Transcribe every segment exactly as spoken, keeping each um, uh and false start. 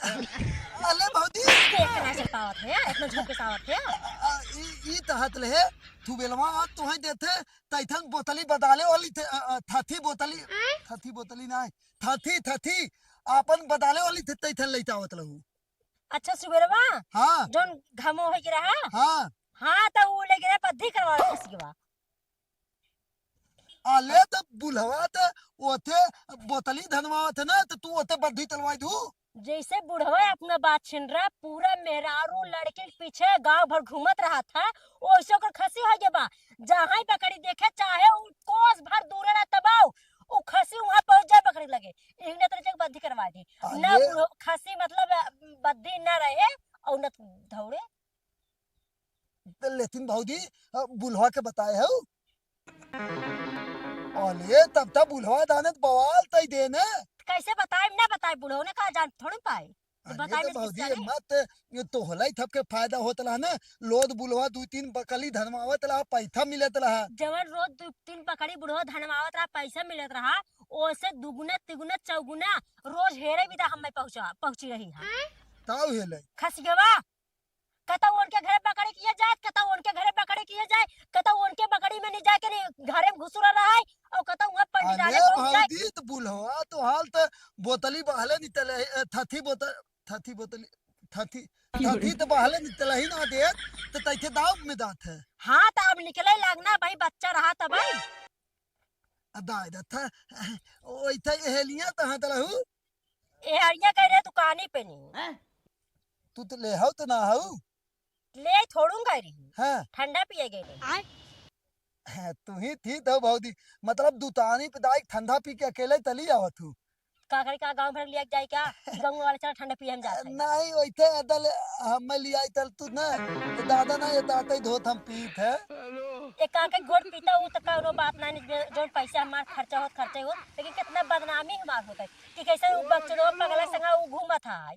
अले भौजी। पेट ना चल पावत है, इतना झोंक के सावत है। आ, ई, ई त हत ले, तू बेलवा आज तोहई देथे, तैथन बोतली बदाले वाली थे, अ, अ, थथी बोतली, आय? थथी बोतली ना, थथी, थथी, आपन बदाले वाली थे, तैथन लइता आवत लहू। अच्छा, सुबेरवा? हाँ। जौन घमो होइ के रहा? हाँ। हाँ, त उ लइ के रहा, बद्धी करवा खसी के बा। अले त बुढ़वा त ओते बोतली धनवावत है ना, त तू ओते बद्धी तलवाई दू। जैसे बुढ़वा अपना बात छिन रहा, पूरा मेहरारू लड़के के पीछे गांव भर घूमत रहा था, ओइसे ओकर खसी होइ गे बा। जहाँ ही बकरी देखे, चाहे उ कोस भर दूरे रहा, तब आओ, उ खसी वहाँ पहुँच जाए बकरी लगे। इहने तरह के बद्धी करवा दी। न अरे। बुढ़ो-, खसी मतलब, अ, बद्धी न रहे और न धौड़े। त लेकिन भौजी, अ, बुढ़वा के बताए हऊ? अले, तब तब बुढ़वा दाने त बवाल तई देने। कैसे बताए, ना बताए, बुढ़ो ने कहा जान थोड़ी पाए। तो अरे बताए तो में भौजी, किसका रे? मत, ये तो होला ही थपके फायदा होत रहा ना। लोद बुढ़वा दू तीन बकली धनवावत रहा, पैसा मिलत रहा। जवन रोज दू तीन बकरी बुढ़वा धनवावत रहा, पैसा मिलत रहा, ओसे दुगुना, तिगुना, चौगुना रोज हेरे बिदा हमें पहुँचा, पहुँची रही है। ताऊ हेले। खसियवा, कतौ उनके घरे बकरी किए जाए, कतौ उनके घरे बकरी किए जाए, कतौ उनके बकरी में नहीं जाए के नहीं, घरे में घुसुरा रहा है, और कतौ वहाँ पंडित जाने अरे पहुँच जाए। भौजी, त बुढ़वा तो हाल त बोतली बहले नहीं तले, ए, थथी बोतल, थथी बोतली, थथी, थथी त बहले नहीं तले ही ना दे, त तैथे दाव में दात है। हाँ, त अब निकले लागना भाई, बच्चा रहा त भाई। अदा, अदा, था, ओई था ये हेलिया त हाँ तलहू। ए हरिया कह रहे दुकानी पे नहीं। हैं? तू तो ले हऊ तो ना हऊ। ले थोड़ूंगा रही। हाँ। ठंडा पिए गए रही। आय? हाँ, तू ही थी तो भौजी, मतलब दुतानी पे दाई ठंडा पी के अकेले तली आवत हूँ। का करी, का गाँव भर लिया जाए क्या? गाँव वाले चला ठंडा पिए हम जाते हैं। नहीं, वैसे अदल हम लिया तल तू ना, तो दादा ना ये दाते धोत हम पीत है। एक काके घोट पीता हूँ तो कौनो बात ना, नहीं, जो पैसा हमार खर्चा होत, खर्चा होत, लेकिन कितना बदनामी हमार होत है। कि कैसे उ बकचोदवा पगला संगा उ घूमत है।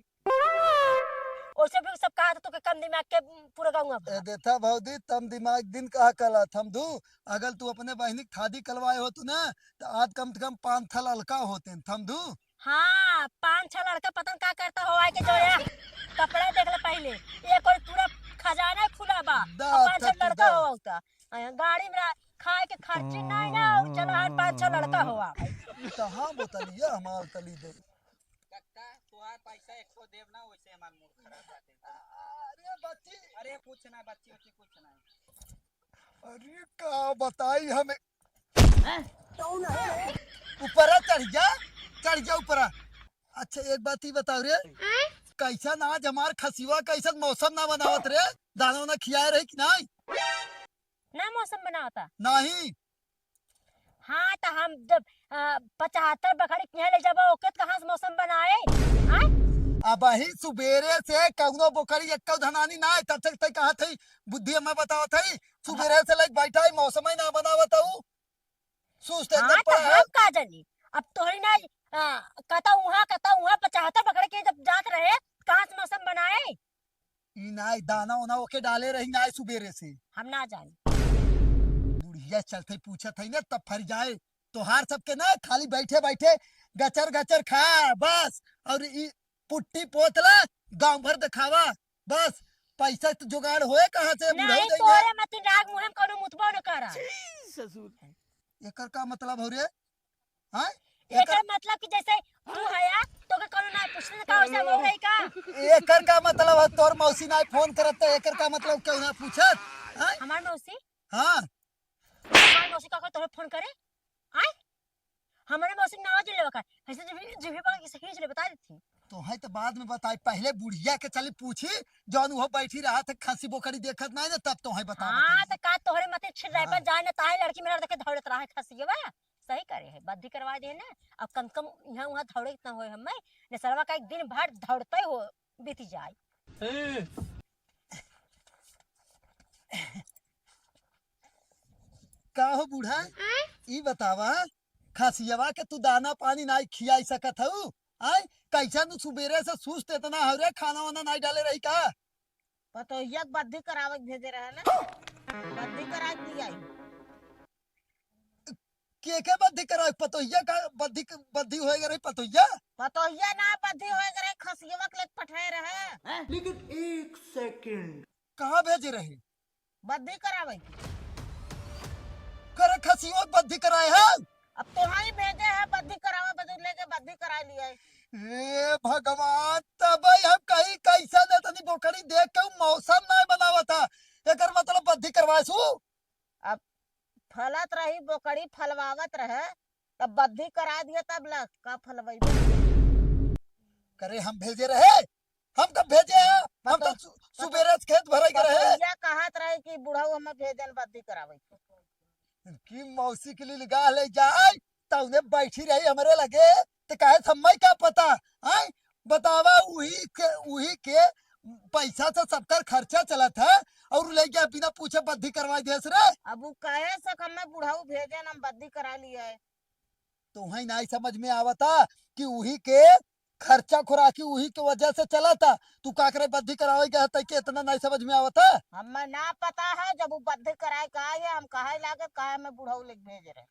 ओसे भी सब कहा तो के कम दिमाग के पूरा गाँव ए, भर। देखा भौजी, तम दिमाग दिन कहा कला थमधू, अगर तू अपने बहिनी के शादी करवाए होतू ना, तो आज कम से कम पाँच छह लड़का होते हैं, थमधू। हाँ, पाँच छह लड़का पता न का करता हो, आए के जोया। कपड़ा देख ले पहले, एक और पूरा खजाना खुला बा, दा, और पाँच छह थक लड़का दा। हो होता। आ, गाड़ी में रा-, खाए के खर्ची नहीं ना, और चला हर पाँच छह लड़का हो आ। तो हाँ, बोतलिया हमार तली दे। कक्का, तोहार पैसा एको देब ना, वैसे हमार मूड खराब बाटे। अरे बच्ची। अरे कुछ ना बच्ची, बच्ची कुछ ना। अरे का बताई हमें। ऊपरा चढ़ जा, चढ़ जा ऊपरा। अच्छा एक बात ही बताओ रे, कैसन आज हमार खसिवा, कैसन मौसम ना बनावत रे, दाना वाना खियाए रही कि नहीं? ना मौसम बनावता। नहीं। हाँ, त हम जब, अ, पचहत्तर बकरी किहाँ ले जाबो, ओके त कहाँ से मौसम बनाए? आय? अबही सुबेरे से कौनो बकरी एक्को धनानी ना आए, तब तक तै कहा थई, बुद्धि हमें बतावत हई, सुबेरे से लेके बैठा है, मौसम ही ना बनावत हऊ। सुस्त एकदम हाँ, त पड़ा है। हम का जानी? अब तोहरी ना, अ, कतौ उहाँ, कतौ उहाँ पचहत्तर बकरी के जब जात रहे, कहाँ से मौसम बनाए? ई नाई दाना ओना ओके डाले रही नाई सुबेरे से। हम ना जानी। बुढ़िया चलते पूछत है ना तब फर जाए। तोहार सबके ना खाली बैठे बैठे गचर गचर खा बस। और ई पुट्टी पोतला गाँव भर दिखावा बस। पैसा तो जुगाड़ होए कहाँ से बुढ़ऊ नहीं, देंगे। तोरे मतिन राग मुँह में कौनो मुतबो न करा। छी, ससुर। एकर का मतलब हो रे? हाँ? एकर एकर मतलब कि जैसे तू हया, तोके कौनो ना पूछते तो का वैसे हो गई का? एकर का मतलब है तोर मौसी ना फोन करत तो एकर का मतलब क्यों ना पूछत? हाँ? हमार मौसी? हाँ। हमार मौसी का तोरे फोन करे? आय? हमारे मौसी ना जिले बकर। ऐसे जब भी, जब भी बकर किसे खींच ले बता देती। तो है तो बाद में बताई, पहले बुढ़िया के चली पूछी, जौन वो बैठी रहा था खसी बोकरी देखत नहीं ना, तब तो है बता हाँ, बताई। तो का तोहरे मते छिड़ रहे पर हाँ। जाए ना, ताहे लड़की मेरा देखे धौड़त रहा है खसी के बा। सही करे है, बद्धी करवा दे ना। अब कम से कम यहाँ वहाँ धौड़े इतना होए हमें, ने सरवा का एक दिन भर धौड़ते हो बीती जाए। का हो बूढ़ा, आय? ई बतावा, खसियवा के तू दाना पानी नाई खियाई सकत हऊ? आय, कैसन सुबेरे से सुस्त इतना हो रे, खाना वाना नाई डाले रही का? पतोहिया के बद्धी करावे के भेजे रहे ना, बद्धी करा के दिया। के के बद्धी कराए? पतोहिया का बद्धी, बद्धी होए रही पतोहिया? पतोहिया ना बद्धी होए रही, खसियवा के लेके पठाए रहे। लेकिन एक सेकंड। कहाँ भेजे रही? बद्धी करावे के। करे खसियो बद्धी कराए है? अब तोहाई भेजे है बद्धी करावे बदे, लेके बद्धी कराए लिए। ए भगवान, तब हम कहीं कैसा दे तनी बोकड़ी देख के उ मौसम नहीं बनावा था। एकर मतलब बद्धी करवाए सु? अब फलत रही बोकड़ी, फलवावत रहे, तब बद्धी करा दिया, तब ला का फलवाई? करे हम भेजे रहे? हम कब भेजे हैं? हम तो पतो-, सु-, पतो-, सुबेरे से खेत भरे के रहे। पतोहिया कहत रहे कि बुढ़ऊ हमें भेजन बद्धी करावे। कि मौसी के लिए गाह ले जाए, त उन्हें बैठी रही हमरे लगे, त काहे सम्मय का पता? हैं? बतावा, उही के, उही के पैसा से सबकर खर्चा चलत है, और ले गया बिना पूछे बद्धी करवा देस रे। अब उ कहे से कि हमें बुढ़ऊ भेजन, हम बद्धी करा लिए। तोहई नाई समझ में आवता कि उही के खर्चा खुराकी उही के वजह से चलता। तू का करे बद्धी करावे गया तई के इतना नाई समझ में आवता? हमें ना पता है, जब उ बद्धी कराए का है, हम कहे लागे, कहे में बुढ़ऊ लेके भेज रहे।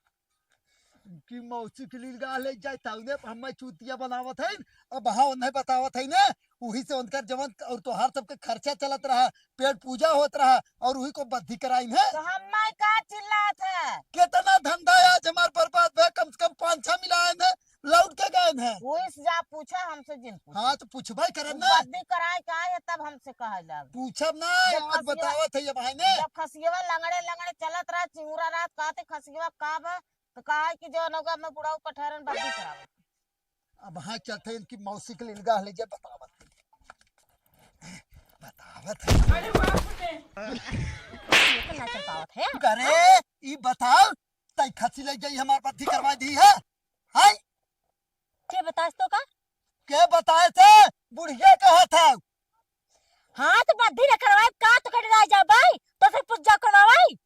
कि मौसी के लिए गाह ले जाए, तौने पर हमें चूतिया बनावत है। अब हाँ, उन्हें बतावत है ना, उही से उनकर जवन और तोहार सबके खर्चा चलत रहा, पेट पूजा होत रहा, और उही को बद्धी कराइन है। तो हम माई का चिल्लात है? कितना धंधा है आज हमार बर्बाद भे, कम से कम पाँच छह मिलाए हैं, लौट के गए हैं। वही से जा पूछा, हमसे जिन पूछा। हाँ, तो पूछबे करब तू ना। बद्धी कराए का है, तब हमसे कहे लाग। पूछब ना, जब आज खसिया-, बतावत है ये भाई ने। जब खसियवा लंगड़े लंगड़े चलत रहा, चिहुरा रहा, कहते खसियवा का बा, तो कहा कि जो नौका में बुढ़ऊ पठारन बद्धी करावे। अब हाँ चलते इनकी मौसी के लिए गाह ले जाए, बतावत है। बतावत है। अरे बाप रे। ये तो ना चल पावत है। करे, ई बताओ, तई खसी ले जाई हमार बद्धी करवा दी है? हाय? के बतास तो का? के बताए थे? बुढ़िया कहा था। हाँ, तो बद्धी न करवाए, का तो कटे रह जा भाई, तो फिर पूछ जा करवाई।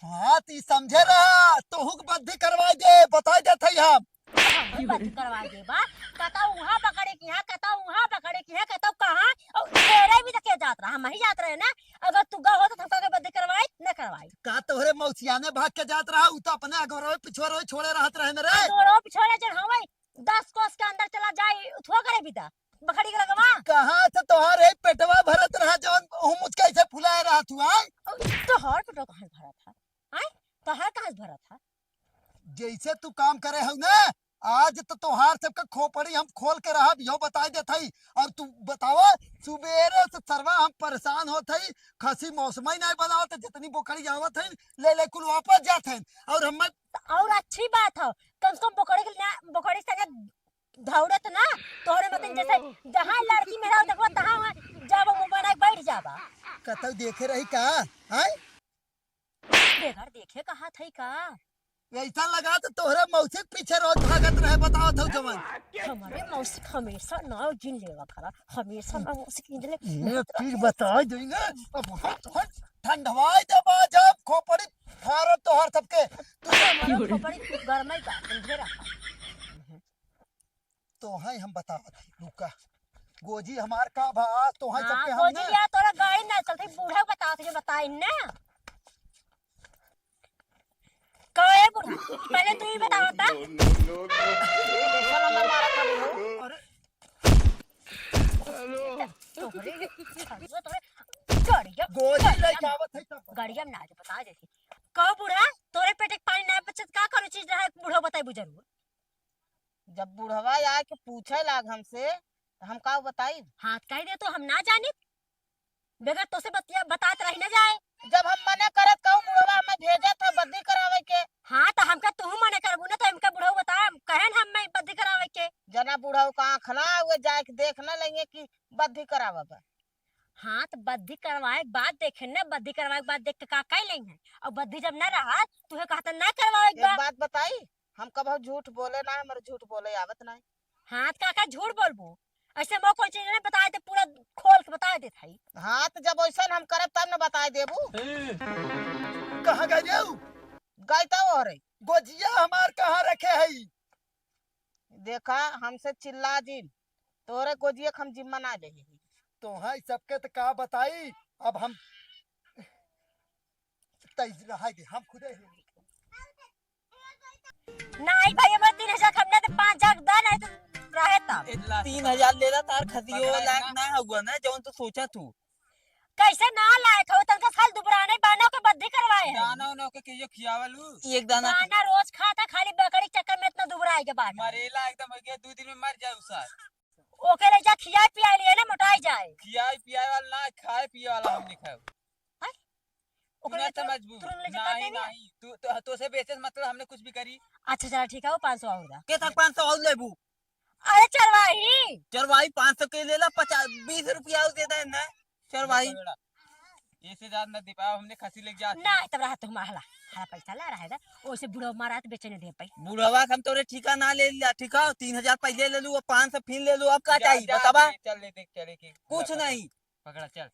हाँ, ती समझे रहा, तोहू के बद्धी करवाए दे, बताए देत हई हम। हम बद्धी करवाए दे बा, कतौ उहाँ बकरे की है, कतौ उहाँ बकरे की है, कतौ कहाँ, और तेरे भी तो के जात रहा, हम ही जात रहे ना। अगर तू गा होता तो हमका के बद्धी करवाई, न करवाई। का तोहरे मौसियाने भाग के जात रहा, उ तो अपने अगोरवे पिछोरवे छोड़े रहत रहे न रे। अगोरवे पिछोरे जन हवे, दस कोस के अंदर चला जाई, उठवा करे बिदा। बकरी के लगवा। कहाँ से तोहार है पेटवा भरत रहा, जवन हुमुच कैसे फुलाए रहा तू, आय? तोहार पेटवा कहाँ से भरत है? आय? तोहार कहाँ से भरत है? जैसे तू काम करे हऊ ना, आज तो तोहार सबके खोपड़ी हम खोल के रहब, यो बताई देत हई। और तू बतावा, सुबेरे से सरवा हम परेशान होत हई, खसी मौसम ही नहीं बनावत, जितनी बोकरी आवत है, ले ले कुल वापस जात है। और हमें तो और अच्छी बात है, कम से कम बोकरी के ना, बोकरी से ना दौड़त ना, तोहरे मतिन जैसे जहाँ लड़की मेहरारू देखबा, तहाँ वहाँ जाबा, मुँह बनाए बैठ जाबा। कतौ देखे रही का? हैं? बेगर देखे कहा थई का? ऐसा लगा तो तोहरे मौसी के पीछे रोज भागत रहे, बतावत हऊ जवन। हमारे मौसी हमेशा ना जिन लेवा करा, हमेशा ना मौसी के जिन ले। ये फिर बता दई ना, अब हट, हट, ठंडवाई देबा जब खोपड़ी फारत तोहर सबके। तू हमारे खोपड़ी गरमाई का, अंधेरा। तोहई हम बतावत हई, रुका। गोजी हमार का भा, तोहई हाँ, सबके हम गोजी ना। या तोरा गाड़ी ना चलते, बूढ़ा बतावत है, बताई ना। का है बूढ़ा? पहले तू ही बतावा ता। No, no, no, no। साला मैं मारा था बूढ़ा। अरे। तोहरे, तोहरे, गाड़िया, गोजी गाड़िया, लइका आवत है तब। गाड़िया में ना आज बता देती। का बूढ़ा, तोरे पेट के पानी ना बचत, का करो चीज रहा, बूढ़ा बताई बुजुर्ग। जब बुढ़वा आए के पूछे लाग हमसे, त हम का बताई? हाँ, कह दे तो हम ना जानित। बेगर तोसे बतिया, बतात रही ना जाए। जब हम मना करत कहूँ बुढ़वा हमें भेजत है बद्दी करावे के। हाँ, त हमका तू मना करबू ना, त हमका बुढ़ऊ बता, कहेन हम मैं बद्दी करावे के। जना बुढ़ऊ का आँख ना हुए, जाए के देख ना लेंगे कि बद्दी करावे बा। हाँ, त बद्दी करवाए के बाद देखे ना, बद्दी करवाए के बाद देख के का कह लेंगे। और बद्दी जब ना रहा, तुहे कहता ना करवावे के एक बा। बात बताई, हम कबहू झूठ बोले ना, हमरे झूठ बोले आवत ना। हाँ, त काका झूठ बोलबू? ऐसे मो कोई चीज नहीं बताए दे, पूरा खोल के बताए देत हई। हाँ, त जब वैसन हम करब तब न बताए देबू। कहाँ गए रे उ? गई तो हो रही। गोजिया हमार कहाँ रखे हई? देखा, हमसे चिल्ला जिन, तोरे गोजिया के हम जिम्मा ना ले ही। तोहाई सबके त का बताई, अब हम तैज रहाई दे, हम खुदे ही। नहीं भाई, हमारे तीन हजार कम ना, तो पाँच हजार दा, नहीं तो रहे तब। तीन हजार लेला, तार खसियो लायक ना हुआ ना, जौन तू सोचा तू। कैसे ना लायक हो, तनका साल दुबराने बाना के बद्धी करवाए है। दाना उना के कहियो खियावलू? एक दाना दाना रोज खाता, खाली बकरी के चक्कर में इतना दुबराए के बाद। मरेला एकदम हो गया, दो दिन में मर जाए उ सार। ओके ले जा, खियाए पियाए लिए ना, मोटाई जाए। खियाए पियाए वाला ना, खाए पिए वाला हम लिखा है। हैं? ओकरे ना ले चल, समझबू। तुरंत ले जा, नहीं, काटे ना। नहीं, तू तो, तो से बेचे से मतलब हमने कुछ भी करी। अच्छा चला ठीक है, वो पाँच सौ और दा। के तक पाँच सौ और लेबू? अरे चरवाही। चरवाही पाँच सौ के लेला, पचास, बीस रुपया और दे दे ना। चरवाही। ऐसे ज्यादा न दे पाओ, हमने खसी लेके जाते। ना, तब रहा तुम हला, हला पैसा ला रहा है, ओसे बुढ़वा मारा तो बेचे न दे पाई। बुढ़वा के हम तोरे ठीका ना ले लिया, ठीक है? तीन हजार पहले ले लू, अब पाँच सौ फिर ले लू, अब का जा, चाहिए जा, बतावा? चल ले, देख, चले के कुछ नहीं। पकड़ा, चल।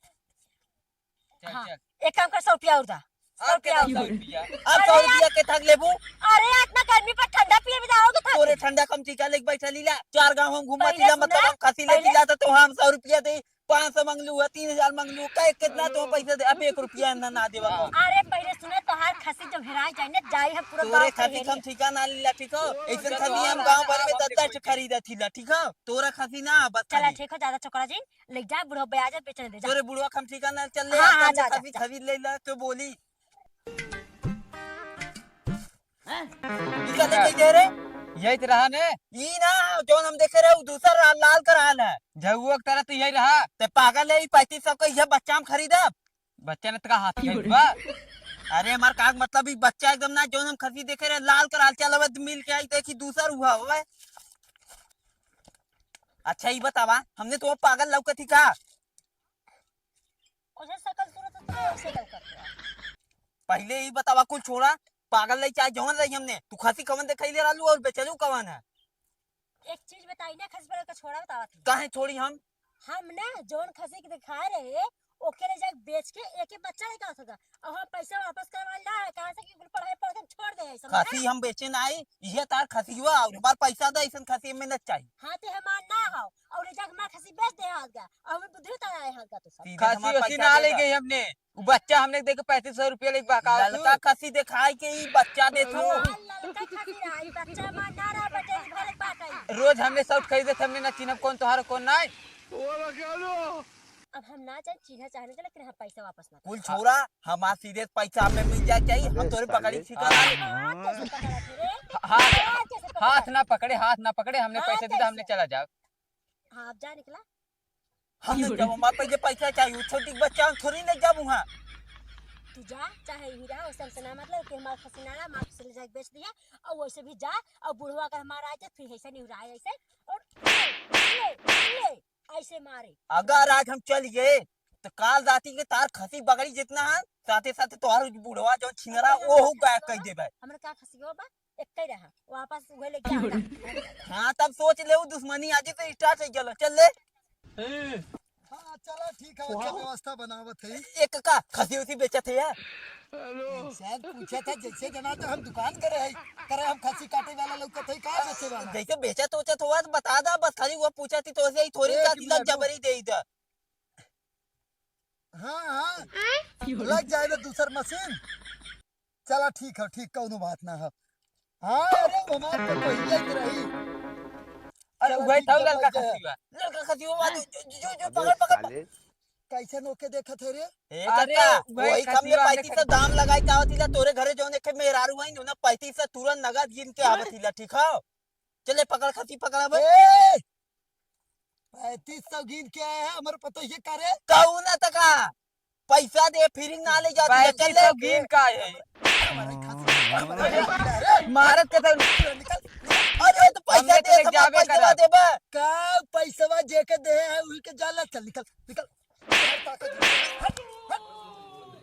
चल, हाँ, चल। एक काम कर, सौ रुपया और दा। सौ अब रुपया कितना और दा। सौ रुपया? अब अरे सौ यार। रुपया के थक लेबू? अरे यार, इतना गर्मी पर ठंडा पिए भी जाओगे था? तोरे ठंडा कम ठीका लेके बैठा लीला, चार गाँव हम घूमा पहले लीला, सुना, मतलब हम खसी ले पहले लीला तो, तो हम सौ रुपया दे, पाँच सौ मांग लू, तीन हजार मांग लू, कहे कितना तो पैसा दे, अब एक रुपया ना, ना देवा को। अरे पहले सुना, तोहार खसी जब हेराय जाए ना, जाई हम पूरा तोरे गाँव खसी खरीदे। हम ठीका ना लीला, ठीक हो? ऐसे खसी हम गाँव भर में दस दस खरीदा थीला, ठीक हो? तोरा खसी ना, बस चला खाली। ठीक हो, ज्यादा चोकरा जी, ले जा, बुढ़वा ब्याज बेचने दे, जा। तोरे बुढ़वा हम ठीका ना चल ले, हाँ, हाँ, जा, जा, खसी जा। खरीद ले ला, तो बोली। हैं? ई का देखे दे रे? यही तो रहा ने। ई ना, जौन हम देखे रहे, उ दूसर रहा, लाल कर रहा है। जौआ के तरह तो यही रहा। ते पागल है, ई पैंतीस सौ का यह बच्चा हम खरीदब? बच्चा ने तका हाथ में बा। अरे हमार का मतलब, ई बच्चा एकदम ना, जौन हम खसी देखे रहे, लाल कर रहा, चल अब मिल के आई, देखी दूसर हुआ होवे। अच्छा ई बतावा, हमने तो पागल लौकत ही का? ओसे सकल सूरत तो ओसे लौकत बा। पहिले ई बतावा, कुल छोड़ा, पागल रही चाहे जौन रही, हमने तू खसी कवन देखैले रहलू और बेचलू कवन है? एक चीज बताई ना, खसी पर का छोड़ा बतावा थी। काहे छोड़ी हम? हम ना जौन खसी के दिखाए रहे, ओके ले जाके बेच के एक एक बच्चा लेके आ सका। और हम पैसा वापस करवाल ना है, कहाँ से कि कुल पढ़ाई पढ़ के छोड़ दे है, समझा? खसी हम बेचे ना आई, इहे तार खसी हुआ और हमार पैसा दे, ऐसन खसी में न चाहिए। हाँ, ते हमार ना हो, और ले जाके हमार खसी बेच दे हाथ का, और हमें बुद्धि उतारा है हाथ का तो सब। सीधे खसी हमार वसी पैसा ना दे ले दे। गई हमने, उ बच्चा हमने देके पैंतीस सौ रुपया लेके बहकावत ललका हूँ। खसी दिखाई के ई बच्चा देत हूँ। हाँ, ललका खसी रहा, ई बच्चा हमार ना रहा, बटेरी भर बाटे। रोज हमने शर्ट खरीदे थे, हमने ना चिन्हब कौन तोहार कौन नाय। अब हम ना जाए, चिन्हा चाहे ना, लेकिन हम पैसा वापस ना कुल करब। छोड़ा, हमार सीधे पैसा हमें मिल जाए चाहिए, हम तोरे पकड़ी छिका। हाँ, कैसे पकड़ा थे रे? हाथ, हाँ, कैसे पकड़ा? हाथ ना पकड़े, हाथ ना पकड़े, हमने हाँ, पैसे दे दे, हमने कैसे? चला जाओ। हाँ, अब जा निकला। हम नहीं जाब, हमारे पहले पैसा चाहिए, छोटी बच्चा हम थोड़ी ले जाब वहाँ। तू जा, चाहे यहीं रहा, उसे हमसे ना मतलब, कि हमारे खसी ना रहा, मार से ले जाके बेच दिया, और वैसे भी जा, और बुढ़वा अगर हमारा आ जाए, फिर ऐसे नहीं रहा है, ऐसे, और ले, ले, ले, ऐसे मारे। अगर आज हम चल गए, तो काल राती के तार खसी बकरी जितना है, साथे साथे तोहार बुढ़वा जो छिनरा, वो हो गायब कर देबे। हमरे का खसी हो बा? एक ही रहा, वापस उहे लेके आना। हाँ, तब सोच ले, वो दुश्मनी आज से start हो गया, चल ले। हाँ, चला, ठीक है, अच्छा व्यवस्था बनावत है। एक का खसी उसी बेचत है यार। शायद पूछा था, जैसे जना तो हम दुकान करे है, करे हम खसी काटे वाला लौकत है, का बेचे वाला? जैसे बेचत उचत हुआ तो बता दा, बस खाली वो पूछा थी तो ऐसे ही थोड़ी एक का दिला मिनट रुक। जबरी दे इधर। हाँ, हाँ, लग जाए ना दूसर मशीन। चला ठीक है, ठीक, कौनो बात ना है। हाँ, अरे, हमार तो पहिले के रही। अरे, चला, वही ठीक था, बा, लड़का लग जाए। खसी बा। लड़का खसी बा, जो, जो, जो, जो, अबे पकड़, पकड़, पकड़। साले। कैसे नोके देखत है रे? ए, अरे, काका, वही वही कम खसी में बा, हमने पैंतीस सौ खरीद दाम लगाई के आवत हिला, तोरे घरे जौन एक मेहरारू आई ना, पैंतीस सौ तुरंत नगद गिन के आवत हिला, ठीक है? चले, पकड़, खसी पकड़, अब। ए! पैंतीस सौ गिन के आया है, हमारे पता ये करे? कहू ना तका, पैसा दे, फिर ना ले जाती है, पैंतीस सौ चल ले। गिन का है? हमारे खातिर, हमारे खातिर। मारत के तो निकल। अरे तो पैसा हमने दे, तो हमारे जाबे पैसा करब। देबे। का पैसवा जे के दे है, उही के जाला, चल निकल, निकल। हट, हट।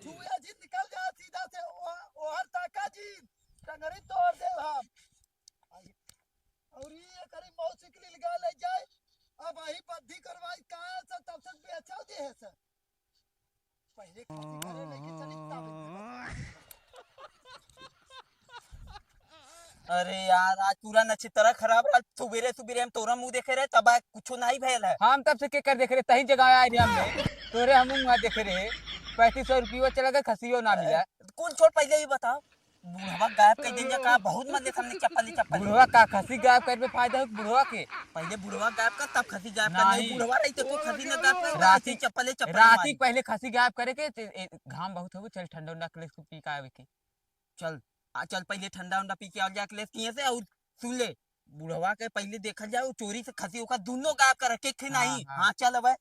छुआ जी निकल जा सीधा से, ओ-, ओहर ताका जी, टंगरी तोड़ दे हम। और ये करी मौसी के लिए लगा ले जाए। अब वही बद्धी करवाई का से तब से बेचा दे है सर। पहले खसी घरे लेके चली तब। अरे यार, आज पूरा नक्षत्र खराब रहा। सुबेरे सुबेरे हम तोरा मुंह देखे रहे, तब आज कुछो नहीं भयल है। हम तब से केकर देखे रहे, तही जगह आए रहे हमने। तोरे हम मुंह देखे रहे, पैंतीस सौ रुपया चला गए, खसियो ना मिला। कुल छोड़, पहले ही बताओ, बुढ़वा गायब कर देंगे का? बहुत मजे हमने चप्पले चप्पले। बुढ़वा का खसी गायब कर में फायदा हो बुढ़वा के? पहले बुढ़वा गायब कर, तब खसी गायब कर। नहीं। नहीं, बुढ़वा रही तो कोई खसी ना गायब कर, राती ऐसे चप्पले चप्पले राती मारी। पहले खसी गायब करे के, ते, ए, घाम बहुत हो, चल ठंडा उंडा अखिलेश को पी के आवे के। चल, आ, चल पहले ठंडा उंडा पी के आ जा अखिलेश किए से, और सुन ले, बुढ़वा के पहले देखल जाए, वो चोरी से खसी ओका दोनों गायब कर रखे थे हाँ, नहीं। हाँ। हाँ, चल अब।